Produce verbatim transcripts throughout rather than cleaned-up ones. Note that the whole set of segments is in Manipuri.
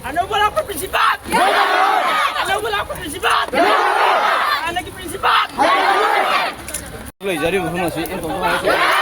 ꯑꯅꯧꯕ ꯂꯥꯛꯄ ꯄ꯭ꯔꯤꯟꯁꯤꯄꯥꯜ! ꯑꯅꯧꯕ ꯂꯥꯛꯄ ꯄ꯭ꯔꯤꯟꯁꯤꯄꯥꯜ! ꯍꯥꯟꯅꯒꯤ ꯄ꯭ꯔꯤꯟꯁꯤꯄꯥꯜ! ꯂꯩꯖꯔꯤꯕ ꯃꯐꯝ ꯑꯁꯤ ꯏꯟ ꯇꯧꯅꯕ ꯍꯥꯏꯔꯁꯤ꯫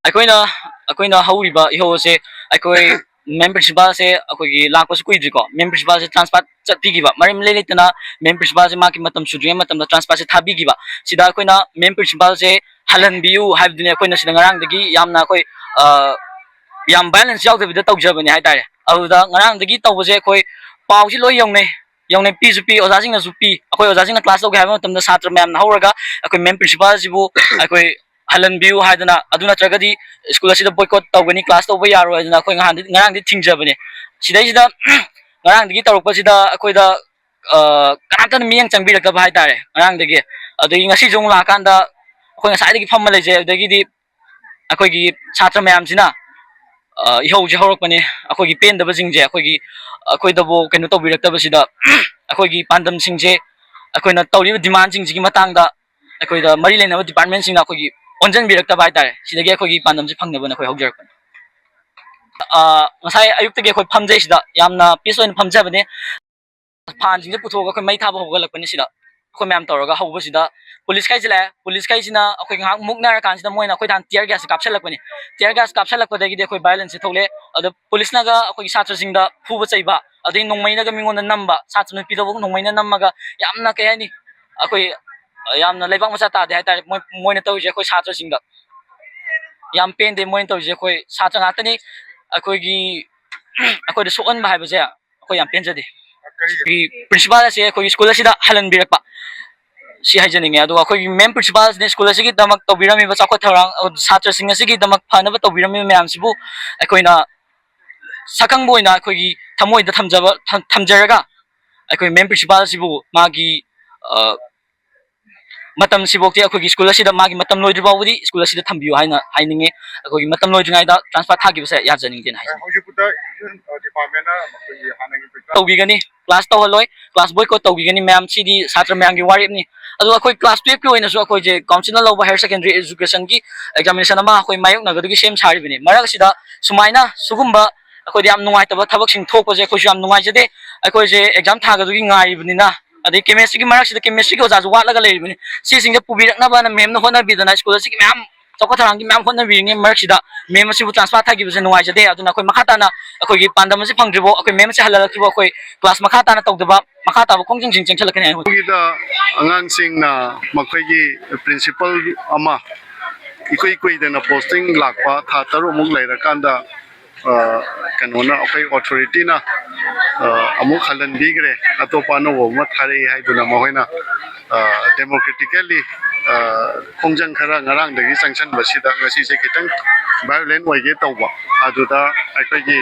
ꯑꯩꯈꯣꯏꯅ ꯑꯩꯈꯣꯏꯅ ꯍꯧꯔꯤꯕ ꯏꯍꯧ ꯑꯁꯦ ꯑꯩꯈꯣꯏ ꯃꯦꯝ ꯄ꯭ꯔꯤꯟꯁꯤꯄꯥꯜꯁꯦ ꯑꯩꯈꯣꯏꯒꯤ ꯂꯥꯛꯄꯁꯨ ꯀꯨꯏꯗ꯭ꯔꯤꯀꯣ꯫ ꯃꯦꯝ ꯄ꯭ꯔꯤꯟꯁꯤꯄꯥꯜꯁꯦ ꯇ꯭ꯔꯥꯟꯁꯐꯔ ꯆꯠꯄꯤꯈꯤꯕ, ꯃꯔꯝ ꯏꯂꯩ ꯂꯩꯇꯅ ꯃꯦꯝ ꯄ꯭ꯔꯤꯟꯁꯤꯄꯥꯜꯁꯦ ꯃꯥꯒꯤ ꯃꯇꯝ ꯁꯨꯗ꯭ꯔꯤꯉꯩ ꯃꯇꯝꯗ ꯇ꯭ꯔꯥꯟꯁꯐꯔꯁꯦ ꯊꯥꯕꯤꯈꯤꯕ꯫ ꯁꯤꯗ ꯑꯩꯈꯣꯏꯅ ꯃꯦꯝ ꯄ꯭ꯔꯤꯟꯁꯤꯄꯥꯜꯁꯦ ꯍꯜꯍꯟꯕꯤꯌꯨ ꯍꯥꯏꯕꯗꯨꯅꯤ ꯑꯩꯈꯣꯏꯅ ꯁꯤꯗ ꯉꯔꯥꯡꯗꯒꯤ ꯌꯥꯝꯅ ꯑꯩꯈꯣꯏ, ꯑ, ꯌꯥꯝ ꯚꯥꯏꯑꯣꯂꯦꯟꯁ ꯌꯥꯎꯗꯕꯤꯗ ꯇꯧꯖꯕꯅꯦ ꯍꯥꯏꯇꯥꯔꯦ꯫ ꯑꯗꯨꯗ ꯉꯔꯥꯡꯗꯒꯤ ꯇꯧꯕꯁꯦ ꯑꯩꯈꯣꯏ ꯄꯥꯎꯁꯤ ꯂꯣꯏ ꯌꯧꯅꯩ, ꯌꯧꯅꯩ, ꯄꯤꯁꯨ ꯄꯤ, ꯑꯣꯖꯥꯁꯤꯡꯅꯁꯨ ꯄꯤ꯫ ꯑꯩꯈꯣꯏ ꯑꯣꯖꯥꯁꯤꯡꯅ ꯀ꯭ꯂꯥꯁ ꯇꯧꯒꯦ ꯍꯥꯏꯕ ꯃꯇꯝꯗ ꯁꯥꯇ꯭ꯔ ꯃꯌꯥꯝꯅ ꯍꯧꯔꯒ ꯑꯩꯈꯣꯏ ꯃꯦꯝ ꯄ꯭ꯔꯤꯟꯁꯤꯄꯥꯜꯁꯤꯕꯨ ꯑꯩꯈꯣꯏ ꯍꯜꯍꯟꯕꯤꯌꯨ ꯍꯥꯏꯗꯅ, ꯑꯗꯨ ꯅꯠꯇ꯭ꯔꯒꯗꯤ ꯁ꯭ꯀꯨꯜ ꯑꯁꯤꯗ ꯕꯣꯏꯀꯣꯠ ꯇꯧꯒꯅꯤ, ꯀ꯭ꯂꯥꯁ ꯇꯧꯕ ꯌꯥꯔꯣꯏ ꯍꯥꯏꯗꯅ ꯑꯩꯈꯣꯏ ꯉꯍꯥꯟꯗꯤ, ꯉꯔꯥꯡꯗꯤ ꯊꯤꯡꯖꯕꯅꯦ꯫ ꯁꯤꯗꯩꯁꯤꯗ ꯉꯔꯥꯡꯗꯒꯤ ꯇꯧꯔꯛꯄꯁꯤꯗ ꯑꯩꯈꯣꯏꯗ, ꯑ, ꯀꯅꯥꯝꯇꯅ ꯃꯤꯠꯌꯦꯡ ꯆꯪꯕꯤꯔꯛꯇꯕ ꯍꯥꯏꯇꯥꯔꯦ ꯉꯔꯥꯡꯗꯒꯤ꯫ ꯑꯗꯒꯤ ꯉꯁꯤꯁꯨ ꯑꯃꯨꯛ ꯂꯥꯛꯑꯀꯥꯟꯗ ꯑꯩꯈꯣꯏ ꯉꯁꯥꯏꯗꯒꯤ ꯐꯝꯃ ꯂꯩꯖꯩ꯫ ꯑꯗꯒꯤꯗꯤ ꯑꯩꯈꯣꯏꯒꯤ ꯁꯥꯇ꯭ꯔ ꯃꯌꯥꯝꯁꯤꯅ, ꯑ, ꯏꯍꯧꯁꯦ ꯍꯧꯔꯛꯄꯅꯦ꯫ ꯑꯩꯈꯣꯏꯒꯤ ꯄꯦꯟꯗꯕꯁꯤꯡꯁꯦ ꯑꯩꯈꯣꯏꯒꯤ, ꯑꯩꯈꯣꯏꯗꯕꯨ ꯀꯩꯅꯣ ꯇꯧꯕꯤꯔꯛꯇꯕꯁꯤꯗ ꯑꯩꯈꯣꯏꯒꯤ ꯄꯥꯟꯗꯝꯁꯤꯡꯁꯦ, ꯑꯩꯈꯣꯏꯅ ꯇꯧꯔꯤꯕ ꯗꯤꯃꯥꯟꯁꯤꯡꯁꯤꯒꯤ ꯃꯇꯥꯡꯗ ꯑꯩꯈꯣꯏꯗ ꯃꯔꯤ ꯂꯩꯅꯕ ꯗꯤꯄꯥꯔꯠꯃꯦꯟꯁꯤꯡꯅ ꯑꯩꯈꯣꯏꯒꯤ ꯑꯣꯟꯁꯤꯟꯕꯤꯔꯛꯇꯕ ꯍꯥꯏꯇꯥꯔꯦ꯫ ꯁꯤꯗꯒꯤ ꯑꯩꯈꯣꯏꯒꯤ ꯄꯥꯟꯗꯝꯁꯦ ꯐꯪꯅꯕꯅ ꯑꯩꯈꯣꯏ ꯍꯧꯖꯔꯛꯄꯅꯦ꯫ ꯑ, ꯉꯁꯥꯏ ꯑꯌꯨꯛꯇꯒꯤ ꯑꯩꯈꯣꯏ ꯐꯝꯖꯩ, ꯁꯤꯗ ꯌꯥꯝꯅ ꯄꯤꯁ ꯑꯣꯏꯅ ꯐꯝꯖꯕꯅꯦ꯫ ꯐꯥꯟꯁꯤꯡꯁꯦ ꯄꯨꯊꯣꯛꯑꯒ ꯑꯩꯈꯣꯏ ꯃꯩ ꯊꯥꯕ ꯍꯧꯒꯠꯂꯛꯄꯅꯤ꯫ ꯁꯤꯗ ꯑꯩꯈꯣꯏ ꯃꯌꯥꯝ ꯇꯧꯔꯒ ꯍꯧꯕꯁꯤꯗ ꯄꯨꯂꯤꯁꯈꯩꯁꯦ ꯂꯥꯛꯑꯦ꯫ ꯄꯨꯂꯤꯁꯈꯩꯁꯤꯅ ꯑꯩꯈꯣꯏ ꯉꯥꯏꯍꯥꯛ ꯃꯨꯛꯅꯔꯀꯥꯟꯁꯤꯗ ꯃꯣꯏꯅ ꯑꯩꯈꯣꯏꯗ ꯍꯥꯟꯅ tear gas ꯀꯥꯞꯁꯤꯜꯂꯛꯄꯅꯤ꯫ Tear gas ꯀꯥꯞꯁꯤꯜꯂꯛꯄꯗꯒꯤꯗꯤ ꯑꯩꯈꯣꯏ violence ꯁꯦ ꯊꯣꯛꯂꯛꯑꯦ꯫ ꯑꯗꯣ ꯄꯨꯂꯤꯁꯅꯒ ꯑꯩꯈꯣꯏꯒꯤ ꯁꯥꯇ꯭ꯔꯁꯤꯡꯗ ꯐꯨꯕ ꯆꯩꯕ, ꯑꯗꯩ ꯅꯣꯡꯃꯩꯅꯒ ꯃꯤꯉꯣꯟꯗ ꯅꯝꯕ, ꯁꯥꯇ꯭ꯔ ꯅꯨꯄꯤꯗꯕꯨ ꯅꯣꯡꯃꯩꯅ ꯅꯝꯃꯒ ꯌꯥꯝꯅ, ꯀꯩ ꯍꯥꯏꯅꯤ, ꯑꯩꯈꯣꯏ ꯌꯥꯝꯅ ꯂꯩꯕꯥꯛ ꯃꯆꯥ ꯇꯥꯗꯦ ꯍꯥꯏꯇꯥꯔꯦ꯫ ꯃꯣꯏ, ꯃꯣꯏꯅ ꯇꯧꯔꯤꯁꯦ ꯑꯩꯈꯣꯏ ꯁꯥꯇ꯭ꯔꯁꯤꯡꯗ ꯌꯥꯝ ꯄꯦꯟꯗꯦ꯫ ꯃꯣꯏꯅ ꯇꯧꯔꯤꯁꯦ ꯑꯩꯈꯣꯏ ꯁꯥꯇ꯭ꯔ ꯉꯥꯛꯇꯅꯤ꯫ ꯑꯩꯈꯣꯏꯒꯤ, ꯑꯩꯈꯣꯏꯗ ꯁꯣꯛꯍꯟꯕ ꯍꯥꯏꯕꯁꯦ ꯑꯩꯈꯣꯏ ꯌꯥꯝ ꯄꯦꯟꯖꯗꯦ꯫ ꯑꯩꯈꯣꯏꯒꯤ ꯄ꯭ꯔꯤꯟꯁꯤꯄꯥꯜ ꯑꯁꯦ ꯑꯩꯈꯣꯏꯒꯤ ꯁ꯭ꯀꯨꯜ ꯑꯁꯤꯗ ꯍꯜꯍꯟꯕꯤꯔꯛꯄ, ꯁꯤ ꯍꯥꯏꯖꯅꯤꯡꯉꯦ꯫ ꯑꯗꯨꯒ ꯑꯩꯈꯣꯏꯒꯤ ꯃꯦꯝ ꯄ꯭ꯔꯤꯟꯁꯤꯄꯥꯜ ꯑꯁꯤꯅ ꯁ꯭ꯀꯨꯜ ꯑꯁꯤꯒꯤꯗꯃꯛ ꯇꯧꯕꯤꯔꯝꯃꯤꯕ ꯆꯥꯎꯈꯠ ꯊꯧꯔꯥꯡ, ꯁꯥꯇ꯭ꯔꯁꯤꯡ ꯑꯁꯤꯒꯤꯗꯃꯛ ꯐꯅꯕ ꯇꯧꯕꯤꯔꯝꯃꯤꯕ ꯃꯌꯥꯝꯁꯤꯕꯨ ꯑꯩꯈꯣꯏꯅ ꯁꯛꯈꯪꯕ ꯑꯣꯏꯅ ꯑꯩꯈꯣꯏꯒꯤ ꯊꯃꯣꯏꯗ ꯊꯝꯖꯕ, ꯊꯝ-, ꯊꯝꯖꯔꯒ ꯑꯩꯈꯣꯏ ꯃꯦꯝ ꯄ꯭ꯔꯤꯟꯁꯤꯄꯥꯜ ꯑꯁꯤꯕꯨ ꯃꯥꯒꯤ, ꯑ, ꯃꯇꯝꯁꯤꯐꯥꯎꯗꯤ, ꯑꯩꯈꯣꯏꯒꯤ ꯁ꯭ꯀꯨꯜ ꯑꯁꯤꯗ ꯃꯥꯒꯤ ꯃꯇꯝ ꯂꯣꯏꯗ꯭ꯔꯤ ꯐꯥꯎꯕꯗꯤ ꯁ꯭ꯀꯨꯜ ꯑꯁꯤꯗ ꯊꯝꯕꯤꯌꯨ ꯍꯥꯏꯅ ꯍꯥꯏꯅꯤꯡꯉꯤ꯫ ꯑꯩꯈꯣꯏꯒꯤ ꯃꯇꯝ ꯂꯣꯏꯗ꯭ꯔꯤꯉꯩꯗ ꯇ꯭ꯔꯥꯟꯁꯐꯔ ꯊꯥꯈꯤꯕꯁꯦ ꯌꯥꯖꯅꯤꯡꯗꯦꯅ ꯍꯥꯏꯖꯅꯤꯡꯉꯤ꯫ ꯍꯧꯖꯤꯛ ꯐꯥꯎꯗ education department ꯅ ꯑꯩꯈꯣꯏꯒꯤ ꯍꯥꯟꯅꯒꯤ ꯇꯧꯕꯤꯒꯅꯤ, ꯀ꯭ꯂꯥꯁ ꯇꯧꯍꯜꯂꯣꯏ, ꯀ꯭ꯂꯥꯁ ꯕꯣꯏꯀꯣꯠ ꯇꯧꯕꯤꯒꯅꯤ ꯃꯌꯥꯝ꯫ ꯁꯤꯗꯤ ꯁꯥꯇ꯭ꯔ ꯃꯌꯥꯝꯒꯤ ꯋꯥꯔꯦꯞꯅꯤ꯫ ꯑꯗꯨꯒ ꯑꯩꯈꯣꯏ ꯀ꯭ꯂꯥꯁ twelve ꯀꯤ ꯑꯣꯏꯅꯁꯨ ꯑꯩꯈꯣꯏꯁꯦ council ꯅ ꯂꯧꯕ higher secondary education ꯒꯤ examination ꯑꯃ ꯑꯩꯈꯣꯏ ꯃꯥꯌꯣꯛꯅꯒꯗꯕꯒꯤ ꯁꯦꯝ ꯁꯥꯔꯤꯕꯅꯤ꯫ ꯃꯔꯛ ꯑꯁꯤꯗ ꯁꯨꯃꯥꯏꯅ ꯁꯤꯒꯨꯝꯕ ꯑꯩꯈꯣꯏꯗ ꯌꯥꯝ ꯅꯨꯡꯉꯥꯏꯇꯕ ꯊꯕꯛꯁꯤꯡ ꯊꯣꯛꯄꯁꯦ ꯑꯩꯈꯣꯏꯁꯨ ꯌꯥꯝ ꯅꯨꯡꯉꯥꯏꯖꯗꯦ꯫ ꯑꯩꯈꯣꯏꯁꯦ exam ꯊꯥꯒꯗꯕꯒꯤ ꯉꯥꯏꯔꯤꯕꯅꯤꯅ ꯑꯗꯩ ꯀꯦꯃꯦꯁꯇ꯭ꯔꯤꯒꯤ ꯃꯔꯛꯁꯤꯗ ꯀꯦꯃꯦꯁꯇ꯭ꯔꯤꯒꯤ ꯑꯣꯖꯥꯁꯨ ꯋꯥꯠꯂꯒ ꯂꯩꯔꯤꯕꯅꯤ꯫ ꯁꯤꯁꯤꯡꯁꯦ ꯄꯨꯕꯤꯔꯛꯅꯕꯅ ꯃꯦꯝꯅ ꯍꯣꯠꯅꯕꯤꯗꯅ ꯁ꯭ꯀꯨꯜ ꯑꯁꯤꯒꯤ ꯃꯌꯥꯝ ꯆꯥꯎꯈꯠ ꯊꯧꯔꯥꯡꯒꯤ ꯃꯌꯥꯝ ꯍꯣꯠꯅꯕꯤꯔꯤꯉꯩ ꯃꯔꯛꯁꯤꯗ ꯃꯦꯝ ꯑꯁꯤꯕꯨ ꯇ꯭ꯔꯥꯟꯁꯐꯔ ꯊꯥꯈꯤꯕꯁꯦ ꯅꯨꯡꯉꯥꯏꯖꯗꯦ꯫ ꯑꯗꯨꯅ ꯑꯩꯈꯣꯏ ꯃꯈꯥ ꯇꯥꯅ ꯑꯩꯈꯣꯏꯒꯤ ꯄꯥꯟꯗꯝ ꯑꯁꯤ ꯐꯪꯗ꯭ꯔꯤꯕꯣ, ꯑꯩꯈꯣꯏ ꯃꯦꯝ ꯑꯁꯤ ꯍꯜꯍꯜꯂꯛꯇ꯭ꯔꯤꯕꯣ, ꯑꯩꯈꯣꯏ ꯀ꯭ꯂꯥꯁ ꯃꯈꯥ ꯇꯥꯅ ꯇꯧꯗꯕ, ꯃꯈꯥ ꯇꯥꯕ ꯈꯣꯡꯖꯪꯁꯤꯡ ꯆꯦꯟꯁꯤꯜꯂꯛꯀꯅꯤ ꯍꯥꯏꯅ ꯍꯣꯠꯅꯩ꯫ ꯃꯁꯤꯗ ꯑꯉꯥꯡꯁꯤꯡꯅ ꯃꯈꯣꯏꯒꯤ ꯄ꯭ꯔꯤꯟꯁꯤꯄꯜ ꯑꯃ ꯏꯀꯨꯏ ꯀꯨꯏꯗꯅ ꯄꯣꯁꯇꯤꯡ ꯂꯥꯛꯄ ꯊꯥ ꯇꯔꯨꯛꯃꯨꯛ ꯂꯩꯔꯀꯥꯟꯗ, ꯑ, ꯀꯩꯅꯣꯅ, ꯑꯩꯈꯣꯏ ꯑꯣꯊꯣꯔꯤꯇꯤꯅ, ꯑ, ꯑꯃꯨꯛ ꯍꯜꯍꯟꯕꯤꯈ꯭ꯔꯦ, ꯑꯇꯣꯞꯄ ꯑꯅꯧꯕ ꯑꯃ ꯊꯥꯔꯛꯏ ꯍꯥꯏꯗꯨꯅ ꯃꯈꯣꯏꯅ, ꯑ, ꯗꯦꯃꯣꯀ꯭ꯔꯦꯇꯤꯀꯦꯜꯂꯤ, ꯑ, ꯈꯣꯡꯖꯪ ꯈꯔ ꯉꯔꯥꯡꯗꯒꯤ ꯆꯪꯁꯟꯕꯁꯤꯗ ꯉꯁꯤꯁꯦ ꯈꯤꯇꯪ ꯚꯥꯏꯑꯣꯂꯦꯟ ꯑꯣꯏꯒꯦ ꯇꯧꯕ꯫ ꯑꯗꯨꯗ ꯑꯩꯈꯣꯏꯒꯤ,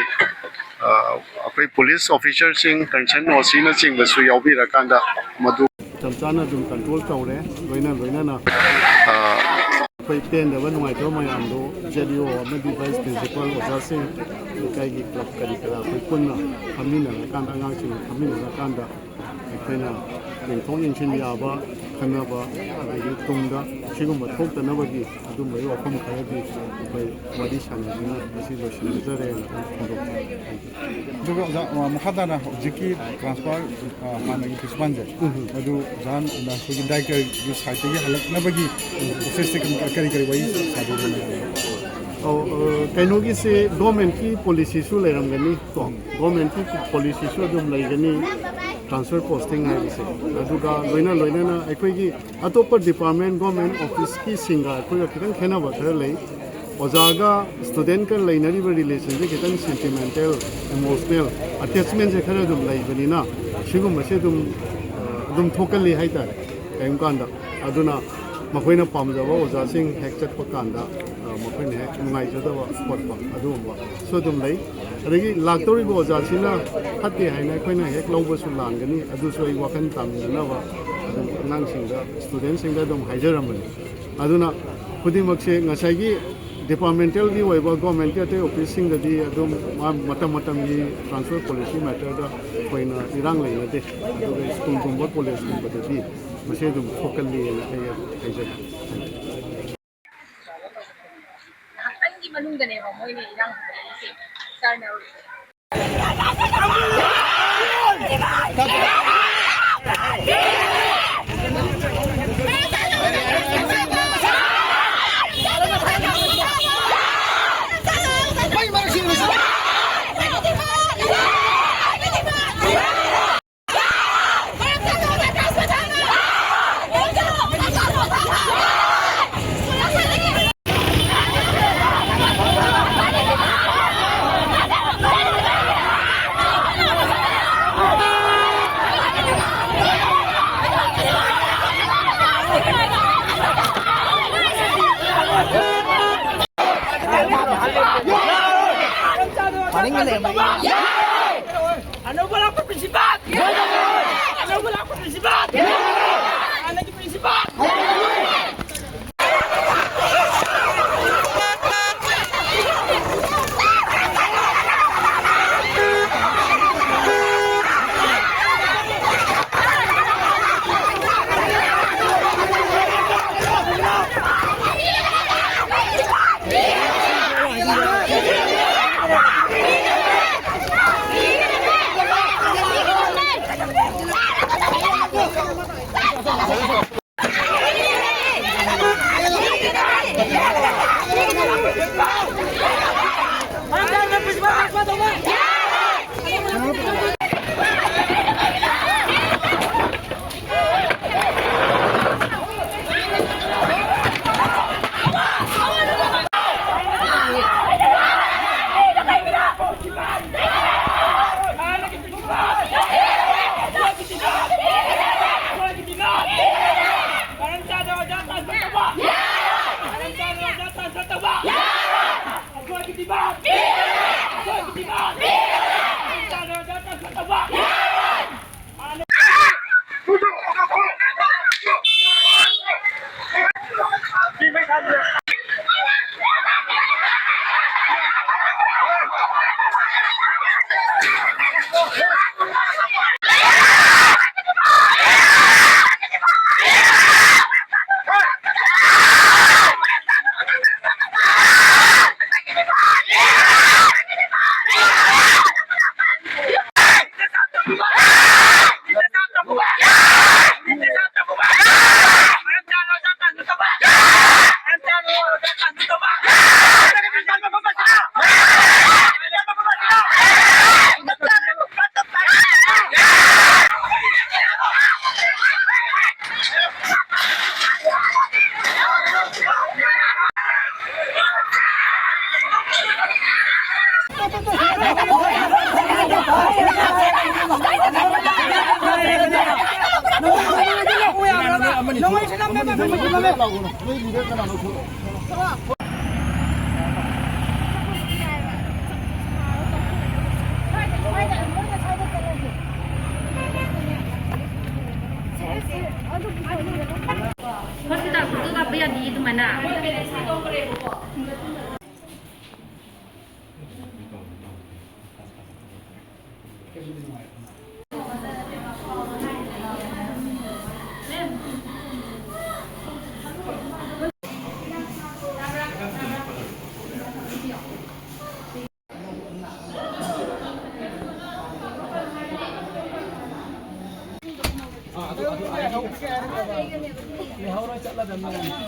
ꯑ, ꯑꯩꯈꯣꯏ ꯄꯨꯂꯤꯁ ꯑꯣꯐꯤꯁꯥꯔꯁꯤꯡ, ꯀꯟꯁꯔꯟ ꯑꯣ ꯁꯤꯅꯆꯤꯡꯕꯁꯨ ꯌꯥꯎꯕꯤꯔꯀꯥꯟꯗ ꯃꯗꯨ ꯃꯇꯝ ꯆꯥꯅ ꯑꯗꯨꯝ ꯀꯟꯇ꯭ꯔꯣꯜ ꯇꯧꯔꯦ꯫ ꯂꯣꯏꯅ ꯂꯣꯏꯅꯅ, ꯑ, ꯑꯩꯈꯣꯏ ꯄꯦꯟꯗꯕ ꯅꯨꯡꯉꯥꯏꯇꯕ ꯃꯌꯥꯝꯗꯣ ꯖꯦꯠ ꯏ ꯑꯣ ꯑꯃꯗꯤ ꯚꯥꯏꯁ ꯄ꯭ꯔꯤꯟꯁꯤꯄꯥꯜ, ꯑꯣꯖꯥꯁꯤꯡ, ꯂꯩꯀꯥꯏꯒꯤ ꯀ꯭ꯂꯕ ꯀꯔꯤ ꯀꯔꯥ ꯑꯩꯈꯣꯏ ꯄꯨꯟꯅ ꯐꯝꯃꯤꯟꯅꯔꯀꯥꯟꯗ, ꯑꯉꯥꯡꯁꯤꯡ ꯐꯝꯃꯤꯟꯅꯔꯀꯥꯟꯗ ꯑꯩꯈꯣꯏꯅ ꯌꯦꯡꯊꯣꯛ ꯌꯦꯡꯁꯤꯟ ꯌꯥꯕ, ꯈꯟꯅꯕ, ꯑꯗꯒꯤ ꯇꯨꯡꯗ ꯁꯤꯒꯨꯝꯕ ꯊꯣꯛꯇꯅꯕꯒꯤ ꯑꯗꯨꯝꯕꯒꯤ ꯋꯥꯐꯝ ꯈꯔꯗꯤ ꯑꯩꯈꯣꯏ ꯋꯥꯔꯤ ꯁꯥꯟꯅꯗꯨꯅ ꯉꯁꯤ ꯂꯣꯏꯁꯤꯟꯅꯖꯔꯦꯅ ꯐꯣꯡꯗꯣꯛꯆꯔꯤ꯫ ꯑꯗꯨꯒ ꯑꯣꯖꯥ, ꯑ, ꯃꯈꯥ ꯇꯥꯅ ꯍꯧꯖꯤꯛꯀꯤ ꯇ꯭ꯔꯥꯟꯁꯐꯔ, ꯑ, ꯍꯥꯟꯅꯒꯤ ꯄ꯭ꯔꯤꯟꯁꯤꯄꯥꯜꯁꯦ, ꯎꯝ꯫ ꯑꯗꯨ ꯑꯣꯖꯥꯅ ꯑꯩꯈꯣꯏꯒꯤ ꯗꯥꯏꯔꯦꯛꯇꯔꯒꯤ ꯁꯥꯏꯠꯇꯒꯤ ꯍꯜꯂꯛꯅꯕꯒꯤ ꯄ꯭ꯔꯣꯁꯦꯁꯁꯦ ꯀꯔꯤ ꯀꯔꯤ ꯀꯔꯤ ꯋꯥꯔꯤ ꯁꯥꯗꯣꯏꯅꯣ? ꯑꯧ, ꯑ, ꯀꯩꯅꯣꯒꯤꯁꯦ ꯒꯣꯔꯃꯦꯟꯠꯀꯤ ꯄꯣꯂꯤꯁꯤꯁꯨ ꯂꯩꯔꯝꯒꯅꯤ ꯀꯣ, ꯒꯣꯔꯃꯦꯟꯠꯀꯤ ꯄꯣꯂꯤꯁꯤꯁꯨ ꯑꯗꯨꯝ ꯂꯩꯒꯅꯤ ꯇ꯭ꯔꯥꯟꯁꯐꯔ ꯄꯣꯁꯇꯤꯡ ꯍꯥꯏꯕꯁꯦ꯫ ꯑꯗꯨꯒ ꯂꯣꯏꯅ ꯂꯣꯏꯅꯅ ꯑꯩꯈꯣꯏꯒꯤ ꯑꯇꯣꯞꯄ ꯗꯤꯄꯥꯔꯠꯃꯦꯟ, ꯒꯣꯔꯃꯦꯟꯠ ꯑꯣꯐꯤꯁꯀꯤ ꯁꯤꯡꯒ ꯑꯩꯈꯣꯏꯒ ꯈꯤꯇꯪ ꯈꯦꯠꯅꯕ ꯈꯔ ꯂꯩ꯫ ꯑꯣꯖꯥꯒ ꯁ꯭ꯇꯨꯗꯦꯟꯠꯀ ꯂꯩꯅꯔꯤꯕ ꯔꯤꯂꯦꯁꯟꯁꯦ ꯈꯤꯇꯪ ꯁꯦꯟꯇꯤꯃꯦꯟꯇꯦꯜ, ꯏꯃꯣꯁꯅꯦꯜ ꯑꯦꯇꯦꯆꯃꯦꯟꯁꯦ ꯈꯔ ꯑꯗꯨꯝ ꯂꯩꯕꯅꯤꯅ ꯁꯤꯒꯨꯝꯕꯁꯦ ꯑꯗꯨꯝ, ꯑ, ꯑꯗꯨꯝ ꯊꯣꯛꯀꯜꯂꯤ ꯍꯥꯏꯇꯥꯔꯦ ꯀꯔꯤꯒꯨꯝꯕ ꯀꯥꯟꯗ꯫ ꯑꯗꯨꯅ ꯃꯈꯣꯏꯅ ꯄꯥꯝꯖꯕ ꯑꯣꯖꯥꯁꯤꯡ ꯍꯦꯛ ꯆꯠꯄ ꯀꯥꯟꯗ, ꯑ, ꯃꯈꯣꯏꯅ ꯍꯦꯛ ꯅꯨꯡꯉꯥꯏꯖꯗꯕ ꯈꯣꯠꯄ ꯑꯗꯨꯒꯨꯝꯕꯁꯨ ꯑꯗꯨꯝ ꯂꯩ꯫ ꯑꯗꯒꯤ ꯂꯥꯛꯇꯧꯔꯤꯕ ꯑꯣꯖꯥꯁꯤꯅ ꯐꯠꯇꯦ ꯍꯥꯏꯅ ꯑꯩꯈꯣꯏꯅ ꯍꯦꯛ ꯂꯧꯕꯁꯨ ꯂꯥꯟꯒꯅꯤ꯫ ꯑꯗꯨꯁꯨ ꯑꯩ ꯋꯥꯈꯜ ꯇꯥꯃꯤꯟꯅꯅꯕ ꯑꯗꯨꯝ ꯑꯉꯥꯡꯁꯤꯡꯗ, ꯁ꯭ꯇꯨꯗꯦꯟꯠꯁꯤꯡꯗ ꯑꯗꯨꯝ ꯍꯥꯏꯖꯔꯝꯕꯅꯤ꯫ ꯑꯗꯨꯅ ꯈꯨꯗꯤꯡꯃꯛꯁꯦ ꯉꯁꯥꯏꯒꯤ ꯗꯤꯄꯥꯔꯠꯃꯦꯟꯇꯦꯜꯒꯤ ꯑꯣꯏꯕ ꯒꯣꯔꯃꯦꯟꯠꯀꯤ ꯑꯇꯩ ꯑꯣꯐꯤꯁꯁꯤꯡꯗꯗꯤ ꯑꯗꯨꯝ ꯃ-, ꯃꯇꯝ ꯃꯇꯝꯒꯤ ꯇ꯭ꯔꯥꯟꯁꯐꯔ ꯄꯣꯂꯤꯁꯤ ꯃꯦꯇꯔꯗ ꯊꯣꯏꯅ ꯏꯔꯥꯡ ꯂꯩꯅꯗꯦ꯫ ꯑꯗꯨꯒ ꯁ꯭ꯀꯨꯜꯒꯨꯝꯕ ꯀꯣꯂꯦꯖꯀꯨꯝꯕꯗꯗꯤ ꯃꯁꯤ ꯑꯗꯨꯝ ꯊꯣꯛꯀꯜꯂꯤꯅ ꯑꯩ ꯍꯥꯏꯖꯒꯦ꯫ ꯉꯥꯏꯍꯥꯛꯇꯪꯒꯤ ꯃꯅꯨꯡꯗꯅꯦꯕ ꯃꯣꯏꯅ ꯏꯔꯥꯡ ꯍꯧꯒꯠꯂꯛꯏꯁꯦ꯫ ꯁꯥꯔꯅ ꯑꯅꯧꯕ ꯂꯥꯛꯄ ꯄ꯭ꯔꯤꯟꯁꯤꯄꯥꯜ! ꯑꯅꯧꯕ ꯂꯥꯛꯄ ꯄ꯭ꯔꯤꯟꯁꯤꯄꯥꯜ! ꯍꯥꯟꯅꯒꯤ ꯄ꯭ꯔꯤꯟꯁꯤꯄꯥꯜ!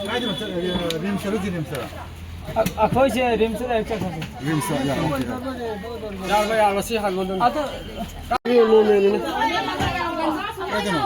ꯀꯥꯏꯗꯅꯣ ꯆꯠꯂꯒꯦ? ꯔꯤꯝꯁꯇꯔꯣ, ꯖꯦꯅꯤꯝꯁꯇꯔꯣ? ꯑ-, ꯑꯩꯈꯣꯏꯁꯦ ꯔꯤꯝꯁꯇ ꯂꯩꯔꯦ, ꯆꯠꯈ꯭ꯔꯁꯦ꯫ ꯔꯤꯝꯁꯇ, ꯌꯥꯔꯣꯏ, ꯌꯥꯔꯣꯏ, ꯁꯤ ꯍꯥꯟꯅ ꯂꯣꯟꯗꯣꯏꯅꯤ꯫ ꯑꯗꯣ ꯅꯣꯔꯃꯦꯜꯅꯤꯅꯦ꯫ ꯀꯥꯏꯗꯅꯣ?